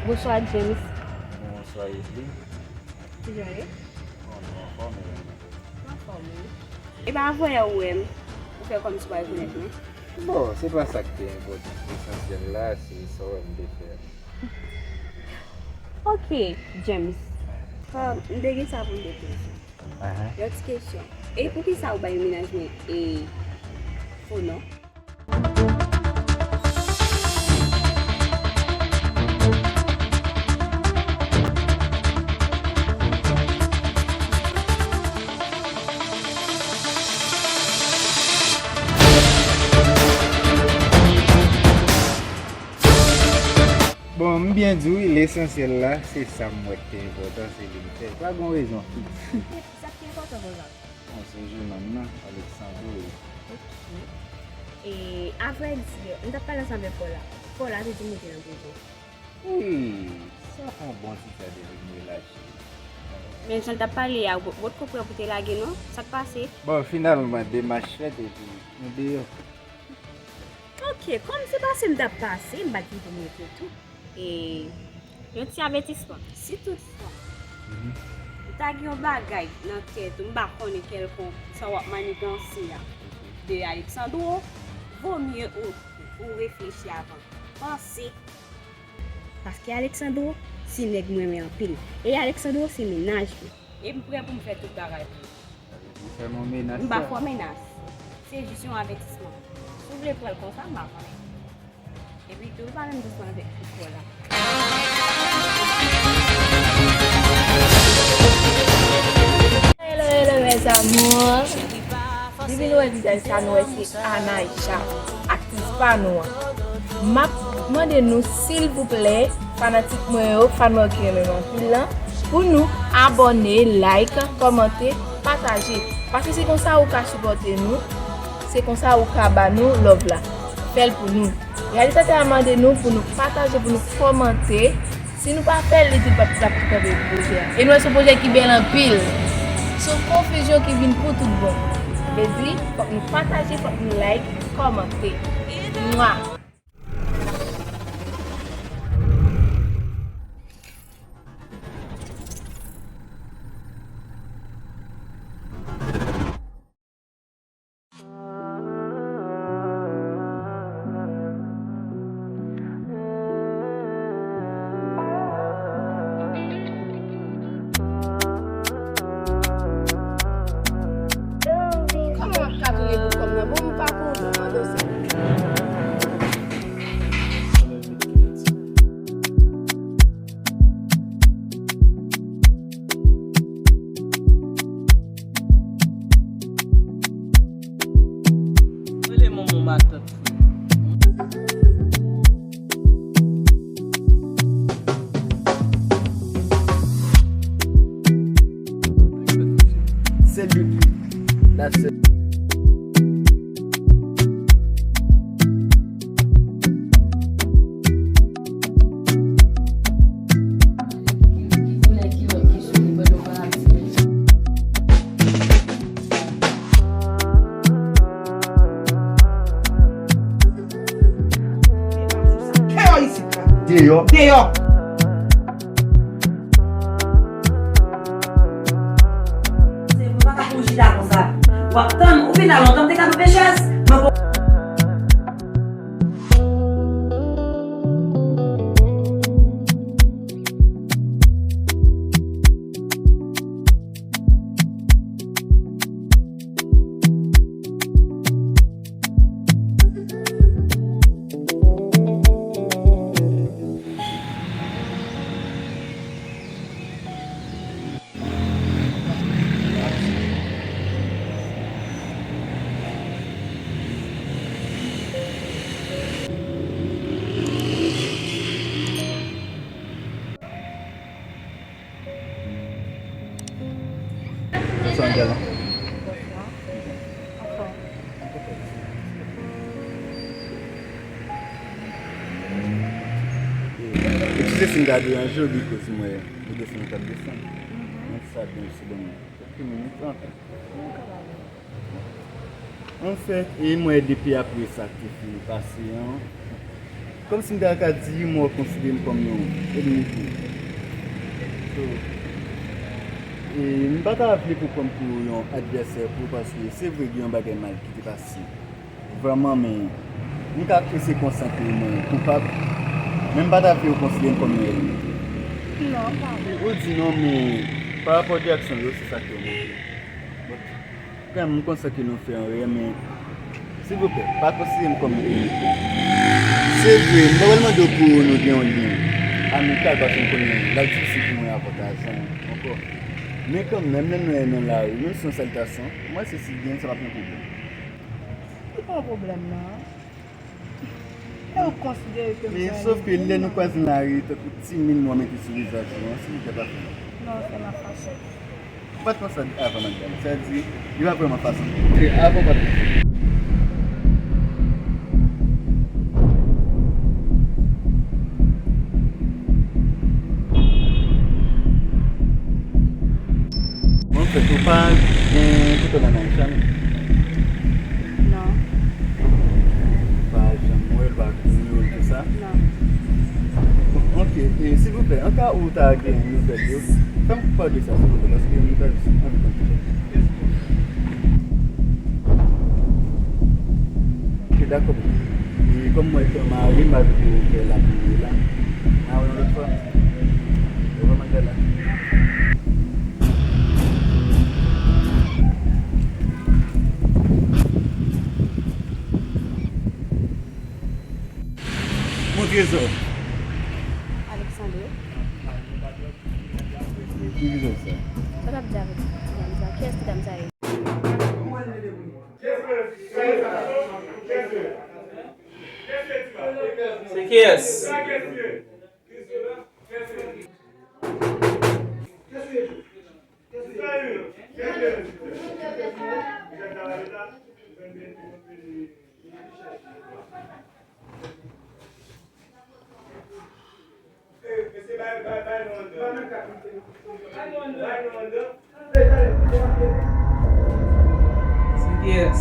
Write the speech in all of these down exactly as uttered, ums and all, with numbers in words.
Bonswa, James. Bonswa, Leslie. Kijan w ye? Bon, nou anfòm, e ou menm? Anfòm, wi. E pa avanyè ou wè m, ou fè kòmsi w pa rekonèt mwen? Bon, se pa sa k te enpòtan. Lesansyèl la, se sa w wè m te fè a. Ok, James. Ah, m te gen sa pou m te poze w. Ahan. Yon ti kesyon. E poukisa ou bay mennaj mwen e fo non? Bon, m byen di w, lesansyèl la, se sa m wè k te enpòtan, se li m fè. Pa gon rezon fiks. Sa k te enpòtan konsa? Bon, se jenòm nan, Alexandro, wi. Ok. E, avrèdi, m t ap pale ansanm avèk Paula. Paula te di m ou te nan prizon. Wi, sa fè yon bon ti tan depi m relache. Men jan l t ap pale a, ou potko prè pou te lage non. Sa k pase? Bon, finalman, demach fèt epi nou deyò. Ok, kòm se pase m t ap pase, m pa t vin pou m rete tou. E yon ti avètisman, si toutfwa ou ta gen yon bagay nan tèt ou, m pa konnen kèlkonk sa w ap maniganse a de Alexandro, vomye ou, ou reflechi avan panse. Paske Alexandro se nèg m renmen anpil. E Alexandro se mennaj mwen. E m prè pou m fè tout bagay pou ou. Ou fè m yon menas. M pa fè w menas. Se jis yon avètisman. Si w vle pran l konsa, m pa konnen. Epi tou, li pa menm jis mande pou kò la. Hello, hello, mes amours. Depi nou wè vizaj sa, nou wè se Anaïcha, aktris pa nou an. M ap mande nou, silvouplè, fanatik mwen yo, fan mwen yo ki renmen m anpil lan, pou nou abòne, like, kòmante, pataje. Paske se konsa ou ka sipòte nou, se konsa ou ka ba nou love la. Fè l pou nou. Reyalizatè a mande nou pou nou pataje, pou nou kòmante. Si nou pa fè l, li di l p ap, l ap kanpe pwojè a. E nou wè se yon pwojè ki bèl anpil. Se yon konfizyon ki vin pou tout bon. Vle di, fòk nou pataje, fòk nou like, kòmante. Mwa! Kòman w ap kalkile pou kòb nan? Bon, m pa konprann mande w sa. Rele manman matant. Sèl but. That's it. Deyò isit la. Deyò. Deyò. Se, ou pa ka pou chita konsa. W ap tann, ou vin la lontan, m te ka loupe chèz. Mwen bon. Bonswa, Angela. Bonswa. Anfòm. Eskize si m ta deranje w, bikòz mwen, mwen desann, m t ap desann. Mhm. Mwen sa gen yon ti bon kèk minit, anfen. Anfen, e mwen depi apre sa k te fin pase an, Kòmsi m ta ka di, m wè w konsidere m kòm yon ènmi pou ou. So, e, m pa ta vle pou pran m pou yon advèsè pou ou, paske se vre gen yon bagay mal ki te pase vrèman, men m ka eseye konsa ke mwen koupab, men m pa ta vle ou konsidere m kòm yon ènmi. Non, pa vre. Ou di non, men pa rapò de aksyon yo, se sa ke w montre. Bon, kanmenm, m konsyan ke nou fè yon erè, men silvouplè, pa konsidere m kòm yon ènmi pou ou. Se vre, m pa pral mande w pou nou gen yon lyen amikal, paske m konnen l ap difisil pou mwen avè w ta jwenn ankò. Men kanmenm, lè nou wè nan lari, menm si yon salitasyon, mwen se si l gen, sa p ap yon pwoblèm. Li pa yon pwoblèm, non. E ou konsidere ke m se yon ènmi pou ou, non? Men sòf ke lè nou kwaze nan lari, tankou timoun nou mete sou vizaj nou an, silvouplè pa fè l. Non, se m ap fache. Ou pa t konsa avan, Magdala. Sa di, li pa vrèman fache. Se avan w pa t konsa. Bon, anfèt, ou pa gen kouto nan men w, Chami? Non. Ou pa janm wè l, ou pa gen nimewo l, tout sa? Non. Bon, ok, e, silvouplè, anka ou ta gen nouvèl yo, fè m pale de sa, silvouplè, paske m ta jis anvi konn. Ok, dakò, bon. E kòm mwen te mari, m pa vle pou fè la pou mwen la. N a wè yon lòt fwa. Yo vrèman gade la. Mon trezò. Alexandre. Ki vizaj sa? Sa w t ap di avèk ti dam sa? Kiyès ti dam sa ye? Se kiyès? Se kiyès?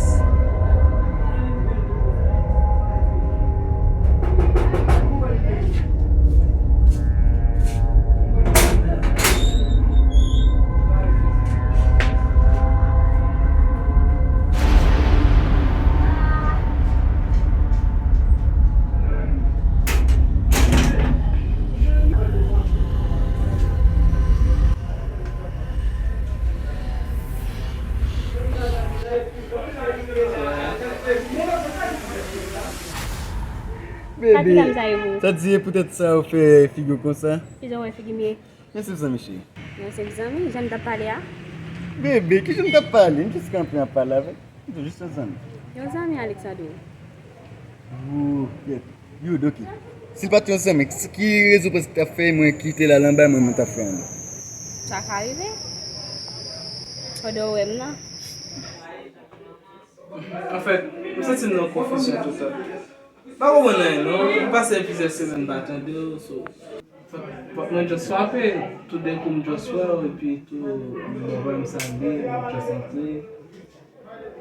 Sa ki dam sa ye pou ou? Sa di e poutèt sa ou fè figi w konsa? Kijan w wè figi m ye? Men se zanmi cheri. Men se zanmi, jan n t ap pale a? Bebe, kijan m t ap pale? M jis kanpe ap pale avè l. M jis yon zanmi. Yon zanmi, Alexandro. Oh, kèt. Yo, ok. Si l pa t yon zanmi, ki, ki rezon prensipal ki t ap fè mwen kite l al anba, mwen, mwen t ap fè anlè? Sa ka rive. Pandan w wè m nan. Anfèt, m santi m nan konfizyon toutan. M pa konprann anyen, non. M pase plizyè semèn m pa tande w, so. Pòt mwen just frape, toudenkou m just wè w, epi tou, m wè m salye, m just antre.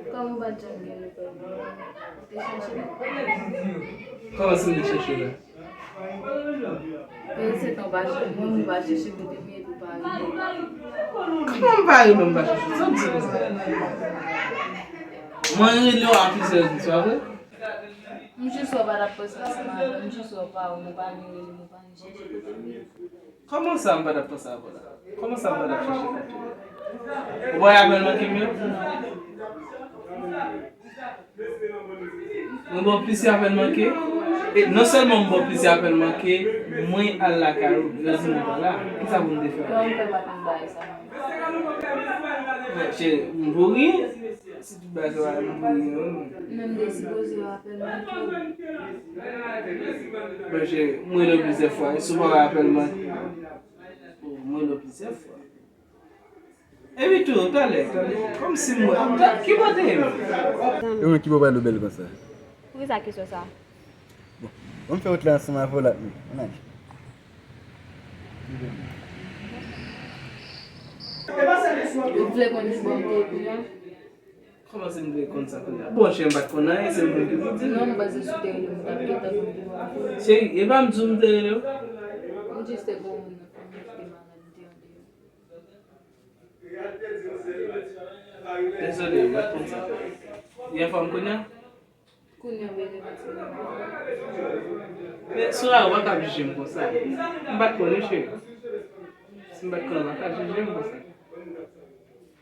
Kòman w pa t janm gen nouvèl mwen? Ou te chèche m? Kòman si m te chèche w la? Men se tan w pa chèche mwen, ou pa chèche kote m ye, epi w pa rele. Kòman m pa rele w, m pa chèche w? Sa w di konsa? Mwen rele w a plizyè jou, se pa vre? M jis wè w pa t ap panse ansanm avè m, m jis wè w pa wè m, ou pa ni rele m, ou pa ni chèche kote m ye. Kòman sa m pa t ap panse avè w la? Kòman sa m pa t ap chèche kote w? Ou pa wè apèl manke m yo? Mwen ba w plizyè apèl manke. E non sèlman m ba w plizyè apèl manke, mwen al lakay ou, yo di m ou pa la. Kisa pou m te fè? Kòman m fè pa konn bagay sa? Cheri, m pou ri. Si tout bagay se pa m pou li menm. Men m te sipoze w apèl manke. Bon, cheri, m rele w plizyè fwa, si w pa wè apèl manke. M rele w plizyè fwa. Epi tou, talè, talè, kòmsi m wè, ki bò w te ye menm? E mwen ki bò w pral bèl konsa? Poukisa kesyon sa? Bon, bon, m fè wout la ansanm avè w la, men, ann ale. Ou vle konn ki bò m te ye kounya? Kòman si m te konn sa kounye a? Bon, cheri, m pa t konn anyen, se ou menm ki pou di m. Non, m panse si w te rele m, m t ap gentan konn ki moun. Cheri, e pa m di w m te rele w? M jis te gen yon moun nan fanmi ki te malad, m te andeyò. Dezole, m pa t konn sa. Li anfòm kounye a? Kounye a, m bezwen pase. Men, Soraya, ou pa ka ap jije m konsa. M pa t konnen, cheri. Si m pa t konnen, ou pa ka jije m konsa.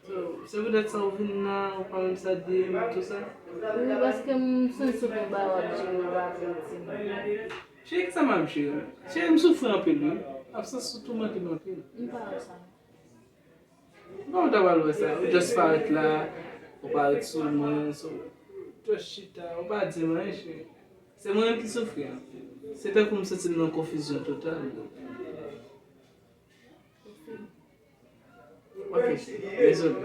So, se poutèt sa ou vin la, ou pa menm sa di m, tout sa? Wi, paske m santi se yon bagay w ap jere, ou pa vle di m. Cheri, kisa m ap jere? Cheri, m soufri anpil, wi. Absans ou toumante m anpil. M pa wè sa. Bon, ou ta pral wè sa. Ou just parèt la, ou parèt sou mwen, so, just chita, ou pa di m anyen, cheri. Se mwen menm ki soufri a. Se tankou m santi m nan konfizyon total. Ok, dezole.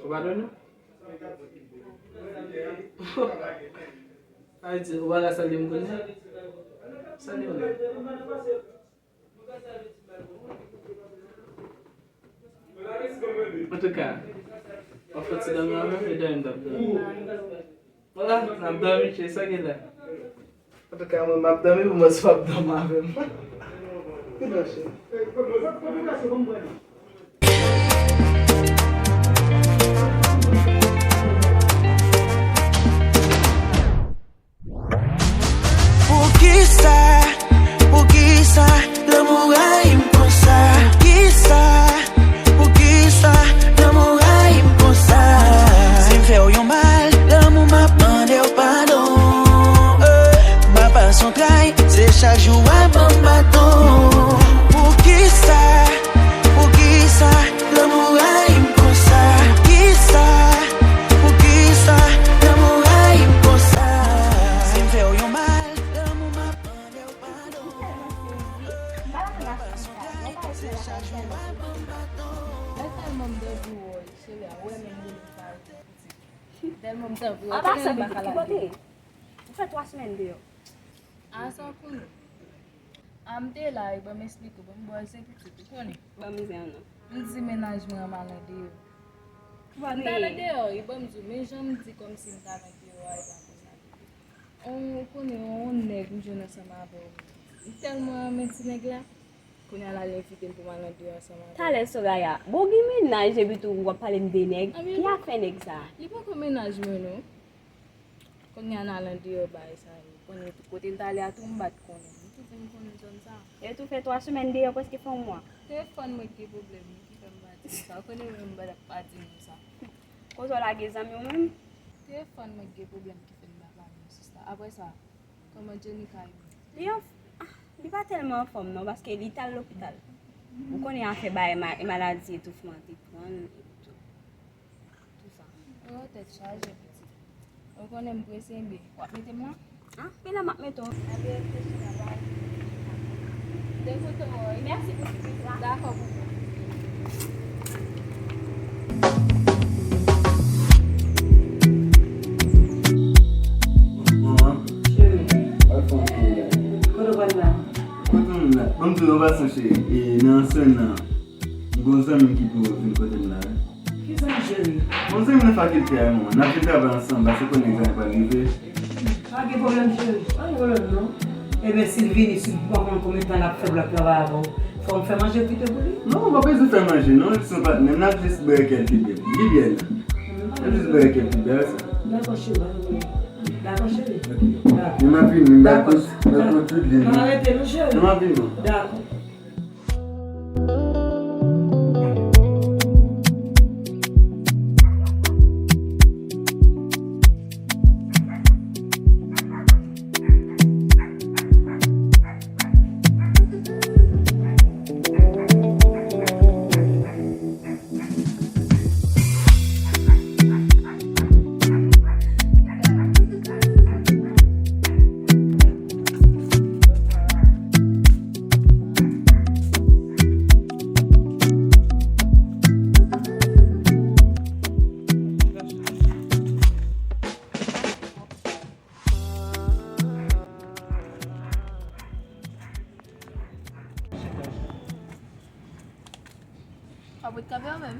Ou padone m? Sa vle di, ou pa ka salye m kounye a? Salye m. Antouka, w ap fè ti dòmi avè m, e dòmi m t ap dòmi. Vwala, n ap dòmi, cheri, sa gen la. Antouka, mwen, m ap dòmi pou mwen si w ap dòmi avè m. Ki dòmi, cheri? Poukisa, poukisa lanmou rayi m konsa? Poukisa, poukisa lanmou rayi m konsa? Si m fè w yon mal, lanmou m ap mande w padon. Eh, m pa pa son tray, se chak jou w ap ban m baton. Poukisa, poukisa lanmou rayi m konsa? Poukisa, poukisa lanmou rayi m konsa? Si m fè w yon mal, lanmou m ap mande w padon. M pa nan sa. Mwen tèlman m t anvi wè w, cheri a, ou wè menm de m pa rete pitit. Tèlman m t anvi wè w. An pasan, pitit, ki kote? Ou fè twa semèn deyò. A sa w konnen? A m te la, e ban m esplike w, ban m ba w se pitit, ou konnen. Ban m zen an non. M di mennaj mwen an m al andeyò. M t al andeyò, e ban m di w, men jan m di kòmsi m t al andeyò a, e pa konsa. Ou konnen, yon nèg m jwenn ansanm avè w. M tèlman renmen ti nèg la. Kounye a l al envite m pou m al andeyò ansanm avè l. Talè Soraya, bon, gen mennaj epi tou w ap pale m de nèg. Ki afè nèg sa? Li poko mennaj mwen non. Kounye a n al andeyò bagay sa yo. Konnen tou kote n t ale a tou m pa t konnen. M tou di m konnen zòn sa. E tou fè twa semèn deyò, prèske fè yon mwa. Telefòn mwen ki gen pwoblèm wi ki fè m pa di nou sa. Ou konnen mwen m pa t ap pa di nou sa. Kote w lage zanmi w menm? Telefòn mwen ki gen pwoblèm ki fè m pa pale nou sista. Apre sa, kòman Jenny ka ye? Li an, ah, li pa tèlman anfòm non, paske li t al lopital. Ou konnen afè bay ma-, maladi etoufman te pran l epi tou. Tou sa. Oh, tèt chaje, pitit. Ou konnen m prese, ebyen, w ap mete m la? Ah, men la m ap mete w. Ebyen, reflechi la, bay. M te kontan wè w wi. Mèsi pou sipriz la. Dakò, pou mwen. Manman. Cheri. Al fè yon ti bagay. Kote w pral la? Kote m la? Ban m di w yon pasan, cheri. E nan semèn nan, m gen yon zanmi m ki pou vin kote m la, wi. Ki zanmi, cheri? Bon, zanmi nan fakilte a, manman. N ap vin travay ansanm, paske konnen egzamen pral rive. Pa gen pwoblèm, cheri. Pa gen pwoblèm, non. Ebyen, si l vini, si w pa konn konbyen tan l ap fè pou l ap travay avè w, fò m fè manje kite pou li? Non, ou pa bezwen fè manje, non. Li se yon patnè m, n ap jis bwè kèk ti byè. Li byè la. N ap jis bwè kèk ti byè, sa. Dakò, cheri, pa gen pwoblèm. Dakò, cheri. Ok. Dakò. Men m ap vini, m bay kont, bay kont tout li. Dakò. Pa rete, non, cheri. Non, m ap vini, non. Dakò. Fabrik kanpe ou menm?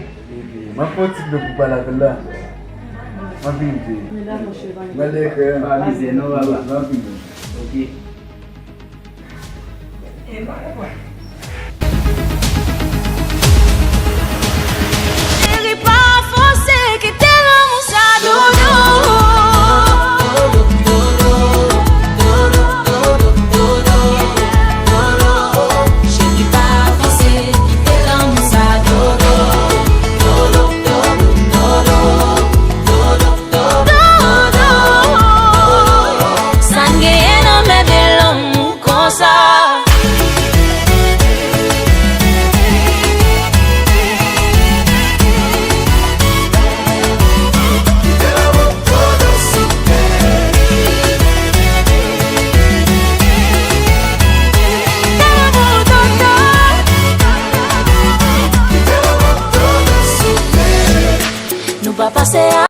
Epi, m ap pran ti dlo pou pale avè l la. M ap vin vre. Mwen dakò, chèf. Mwen dakò. Pa mizè non, papa. M ap vin. Ok. Cheri, pa fòse, kite lanmou sa dodo. Cheri, pa fòse, kite lanmou sa dodo. Sa n genyen nan mèt de lanmou konsa. Se